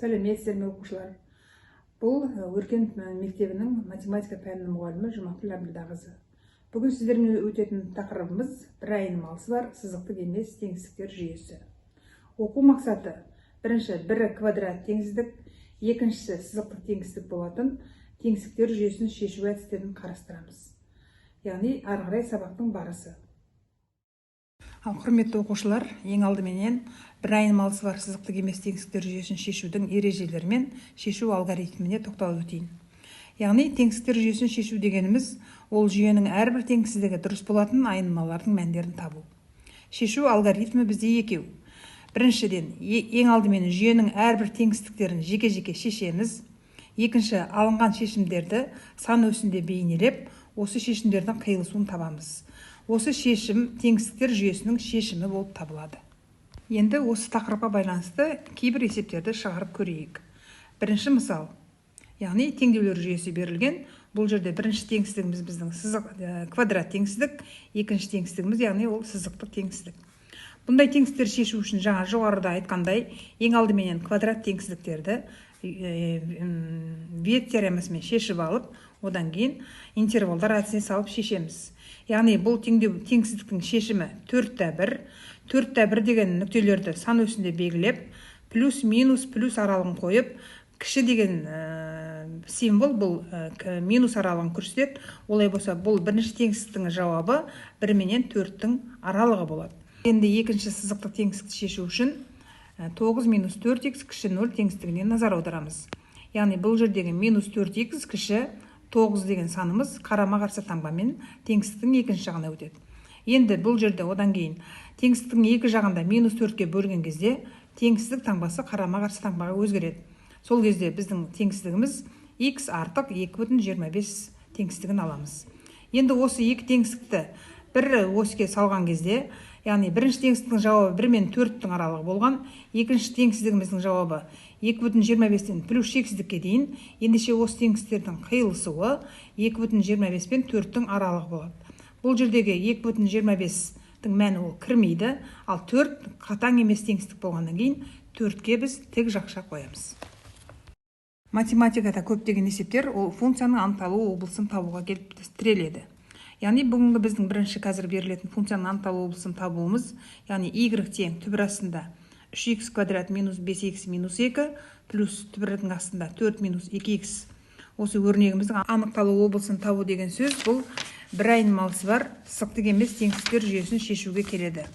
Сәлеметсіздер ме, оқушылар! Бұл Өркен мектебінің математика пәнінің мұғалімі Жұмакүл Әбділдақызы. Бүгін сіздермен өтетін тақырыбымыз: бір айнымалысы бар сызықтық емес теңсіздіктер жүйесі. Оқу мақсаты: бірінші, бірі квадрат теңсіздік, екіншісі сызықтық теңсіздік болатын теңсіздіктер жүйесін шешу әдістерін қарастырамыз. Яғни ары қарай сабақтың барысы. Ал, құрметті оқушылар, ең алдыменен бір айнымалысы бар сызықтық емес теңсіздіктер жүйесін шешудің ережелері мен шешу алгоритміне тоқталып өтейін. Яғни теңсіздіктер жүйесін шешу дегеніміз – ол жүйенің әрбір теңсіздігі дұрыс болатын айнымалардың мәндерін табу. Шешу алгоритмі бізде екеу. Біріншіден, ең алдымен жүйенің әрбір теңсіздіктерін жеке-жеке шешеміз. Екінші, алынған шешімдерді сан өсінде бейнелеп, осы шешімдердің қиылысуын табамыз. Осы шешім теңсіздіктер жүйесінің шешімі болып табылады. Енді осы тақырыпқа байланысты кейбір есептерді шығарып көрейік. Бірінші мысал, яғни теңдеулер жүйесі берілген. Бұл жерде бірінші теңсіздігіміз біздің сызық квадрат теңсіздік, екінші теңсіздігіміз, яғни ол сызықтық теңсіздік. Бұндай теңсіздіктерді шешу үшін жаңа жоғарыда айтқандай, ең алдыменен квадрат теңсіздіктерді Виет теоремасымен шешіп алып, одан кейін интервалдар әдісіне салып шешеміз. Яғни бұл теңдеу, теңсіздіктің шешімі 4,1. 4,1 деген нүктелерді сан өсінде белгілеп, плюс, минус, плюс аралығын қойып, кіші деген символ бұл минус аралығын көрсетеді. Олай болса, бұл бірінші теңсіздіктің жауабы 1 менен 4-тің аралығы болады. Енді екінші сызықтық теңсіздікті шешу үшін 9 минус 4х кіші 0 теңсіздігіне назар аударамыз. Яғни бұл жердегі минус 4х кіші 9 деген санымыз қарама қарсы таңбамен теңсіздіктің екінші жағына өтеді. Енді бұл жерде одан кейін теңсіздіктің екі жағында минус 4-ке бөлген кезде теңсіздік таңбасы қарама қарсы таңбаға өзгереді. Сол кезде біздің теңсіздігіміз x артық 2,25 теңсіздігін аламыз. Енді осы екі теңсіздікті бір оське салған кезде, яғни бірінші теңсіздіктің жауабы 1 мен 4-тің аралығы болған, екінші теңсіздігіміздің жауабы 2,25-тен плюс шексіздікке дейін. Ендеше осы теңсіздіктердің қиылысуы 2,25 пен 4-тің аралығы болады. Бұл жердегі 2,25-тің мәні ол кірмейді, ал 4 қатаң емес теңсіздік болғаннан кейін 4-ке біз тік жақша қоямыз. Математикада көптеген есептер ол функцияның анықталу облысын табуға келіп тіреледі. Яғни бүгінгі біздің бірінші қазір берілетін функцияның анықталу облысын табуымыз, яғни y тең түбір астында 3x квадрат минус 5x минус 2 плюс түбірдің астында 4 минус 2x. Осы өрнегіміздің анықталу облысын табу деген сөз бұл бір айнымалысы бар сызықтық емес теңсіздіктер жүйесін шешуге келеді.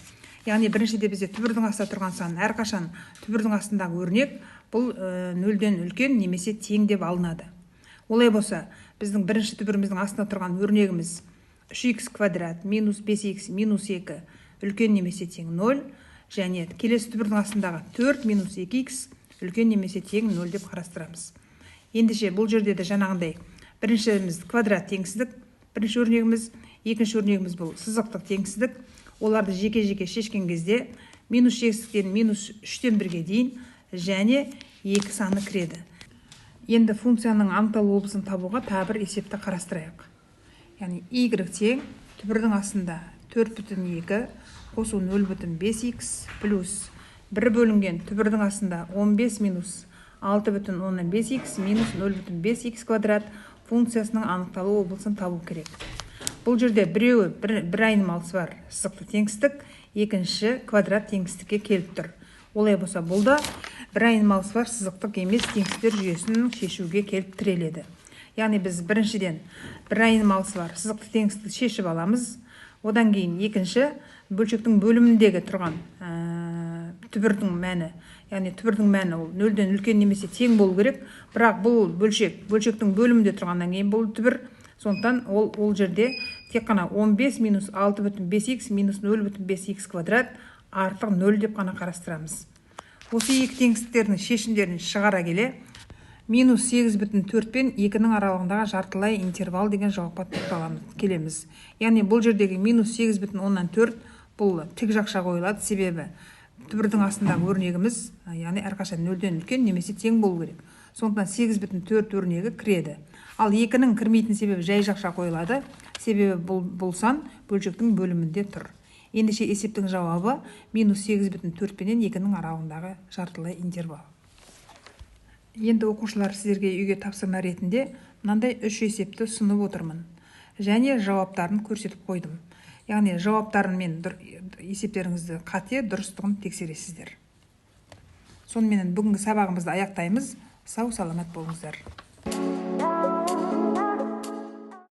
Яғни біріншіде бізде түбірдің астында тұрған сан, әрқашан түбірдің астындағы өрнек бұл нөлден үлкен немесе тең деп алынады. Олай болса, біздің бірінші түбіріміздің астында тұрған өрнегіміз 3x квадрат минус 5x минус 2 үлкен немесе тең 0 және келесі түбірдің астындағы 4 минус 2x үлкен немесе тең 0 деп қарастырамыз. Ендеше бұл жерде де жаңағындай біріншіміз квадрат теңсіздік, бірінші өрнегіміз, екінші өрнегіміз бұл сызықтық теңсіздік. Оларды жеке жеке шешкен кезде минус шексіздіктен минус үштен бірге дейін және екі саны кіреді. Енді функцияның анықталу облысын табуға тағы бір есепті қарастырайық. Яғни y тең түбірдің астында 4,2 қосу 0,5 x плюс 1 бөлінген түбірдің астында 15 минус 6,5 x минус 0,5 x квадрат функциясының анықталу облысын табу керек. Бұл жерде біреуі бір айнымалысы бар сызықтық теңсіздік, екінші квадрат теңсіздікке келіп тұр. Олай болса, бұл да бір айнымалысы бар сызықтық емес теңсіздіктер жүйесін шешуге келіп тіреледі. Яғни біз біріншіден бір айнымалысы бар сызықтық теңсіздікті шешіп аламыз. Одан кейін екінші бөлшектің бөліміндегі тұрған түбірдің мәні, яғни түбірдің мәні ол нөлден үлкен немесе тең болу керек. Бірақ бұл бөлшек бөлшектің бөлімінде тұрғаннан кейін бұл түбір, сондықтан ол жерде тек қана 15 минус 6,5 x минус 0,5 x квадрат артық 0 деп қана қарастырамыз. Осы екі теңсіздіктердің шешімдерін шығара келе, минус 8,4 пен 2-нің аралығындағы жартылай интервал деген жауапқа тоқталамыз, келеміз. Яғни бұл жердегі минус 8,4 бұл тік жақша қойылады, себебі түбірдің астындағы өрнегіміз, яғни әрқашан нөлден үлкен немесе тең болу керек. Сондықтан 8,4 өрнегі кіреді. Ал 2-нің кірмейтін себебі жай жақша қойылады, себебі бұл сан бөлшектің бөлімінде тұр. Ендеше есептің жауабы минус 8,4 пенен 2-нің аралығындағы жартылай интервал. Енді, оқушылар, сіздерге үйге тапсырма ретінде мынандай үш есепті ұсынып отырмын және жауаптарын көрсетіп қойдым. Яғни жауаптарын мен есептеріңізді қате дұрыстығын тексересіздер. Соныменен бүгінгі сабағымызды аяқтаймыз. Сау саламат болыңыздар.